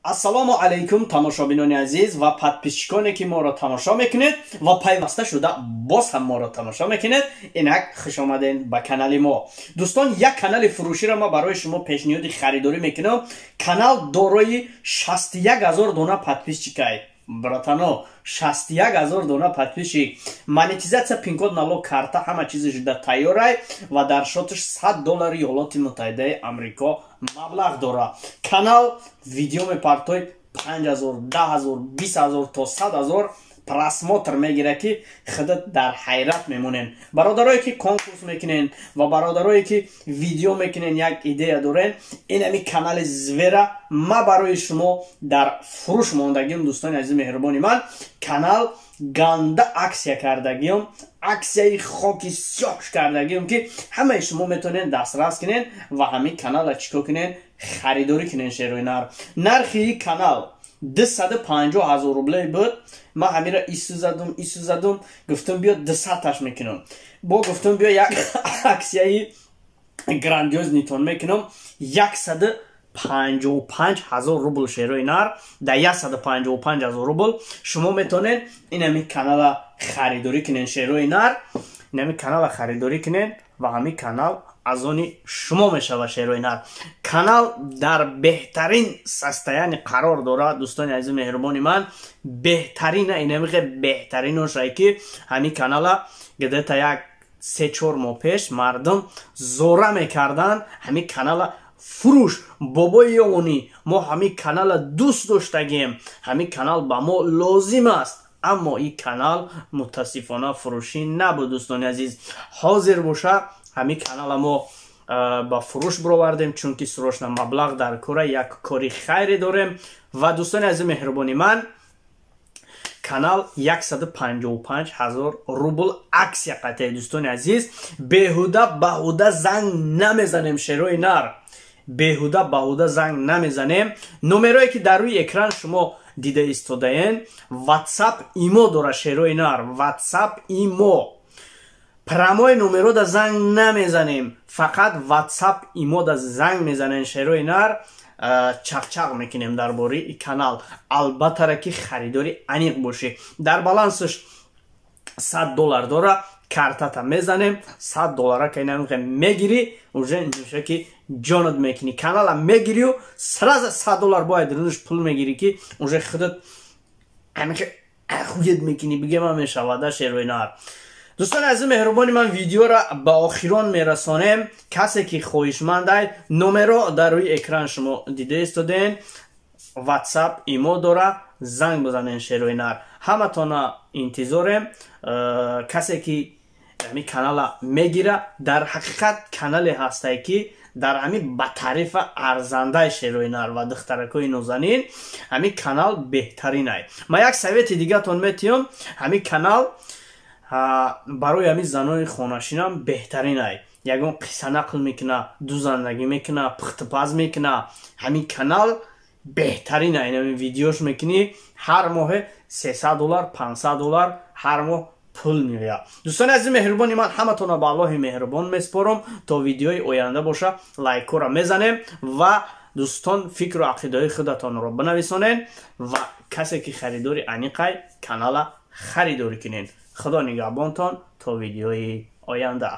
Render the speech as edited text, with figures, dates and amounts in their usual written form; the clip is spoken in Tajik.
Ассалому алайкум, тамошобинони азиз ва подписчиконе, ки моро тамошо мекунед ва пайваста шуда боз ҳам моро тамошо мекунед. Инак, хушомаден ба канали мо. Дӯстон, як канали фурӯширо ма барои шумо пешниҳоди харидорӣ мекунам. Канал дорои 61 ҳазор дона подписчикай, братано, 61 ҳазор дона подписчик. Монетизатсия, пинкод, налог, карта, ҳама чизи шуда тайёрай ва дар счёташ 100 доллари Иёлоти Муттаҳидаи Амрико маблағ дора. Канал видео мепартой, 5000, 10 000, 20 000 то 100 000 просмотр мегирад, ки худат дар ҳайрат мемонен. Бародарое, ки конкурс мекунен, ва бародарое, ки видео мекунен, як идея дорен, инами канали звера ма барои шумо дар фурӯш мондагиам. Дӯстони азизи меҳрубони ман, канал ганда акция кардагиам, акцияи хоки сиёҳш кардагиам, ки ҳамаи шумо метавонед дастрас кунен ва ҳамин каналра чикор кунен? Харидорӣ кунен, шерои нар. Нархи канал 250 000 рублей буд. Ман ҳамира ису задум, ису задум, гуфтум, биё, 200-таш мекунам. Бо гуфтум, биё, як акцияи грандиознитон мекунам, 155 000 рубл, шерои нар. Дар 155 000 рубл шумо метавонед инами канала харидорӣ кунен. Шерои нар, инами канала харидорӣ кунен ва ҳамин канал аз они шумо мешавад. Шерои нар, канал дар беҳтарин состояние қарор дорад. Дӯстони азизи меҳрубони ман, беҳтарина, инамиқе беҳтариношае, ки ҳамин канала где-то як 3-4 моҳ пеш мардум зора мекарданд: «Ҳамин канала фурӯш, бобои ёғунӣ, мо ҳамин канала дӯст доштагием, ҳамин канал ба мо лозим аст». Аммо ин канал мутаассифона фурӯшӣ набуд. Дӯстони азиз, ҳозир боша, ҳамин канала мо ба фурӯш бировардем, чунки срочно маблағ дар кора, як кори хайре дорем. Ва дӯстони азизи меҳрубони ман, канал 155 ҳазор рубл акция қатъи. Дӯстони азиз, беҳуда баҳуда занг намезанем. Шерои нар, беҳуда баҳуда занг намезанем. Номерое, ки дар рӯи экран шумо дида истодаен, WhatsApp, ИМО дора. Шерои нар, WhatsApp, ИМО, прямой номерода занг намезанем, фақат WhatsApp, ИМОда занг мезанем. Шерои нар, чақчақ мекунем дар бораи канал. Албаттара, ки харидори аниқ бошӣ. Дар балансаш 100 доллар дора, картата мезанем, 100 доллара кайнамихе мегирӣ, уже нуша ки ҷонат мекунӣ, канала мегирию сразу 100 доллар бояд рӯш пул мегирӣ, ки уже худат амихе ахуед мекунӣ, бигема мешавада. Шерои нар, дӯстони азизи меҳрубони ман, видеоро ба охирон мерасонем. Касе, ки хоҳишмандай, номеро дар рӯи экран шумо дида истоден, WhatsApp, ИМО дора, занг бизанен. Шерои нар, ҳаматона интизорем. Касе, ки ҳамин канала мегира, дар ҳақиқат канале ҳастае, ки дар ҳамин ба тарифа арзандаи. Шерои нар ва духтаракои нозанин, ҳамин канал беҳтаринай. Ман як совети дигатон метиҳам: ҳамин канал барои ҳамин занони хонашинам беҳтаринай. Ягон қисса нақл мекуна, дузандагӣ мекуна, пухтупаз мекуна, ҳамин канал беҳтарина. Инами видеош мекунӣ, ҳар моҳе 300 доллар, 500 доллар ҳар моҳ пул меояд. Дӯстони азизи меҳрубони ман, ҳаматонро ба Аллоҳи меҳрубон месупорам. То видеои оянда боша, лайкҳоро мезанем ва дӯстон, фикру ақидаҳои худатонро бинависонед ва касе, ки харидори аниқай, канала харидорӣ кунед. Худо нигаҳбонтон то видеои оянда.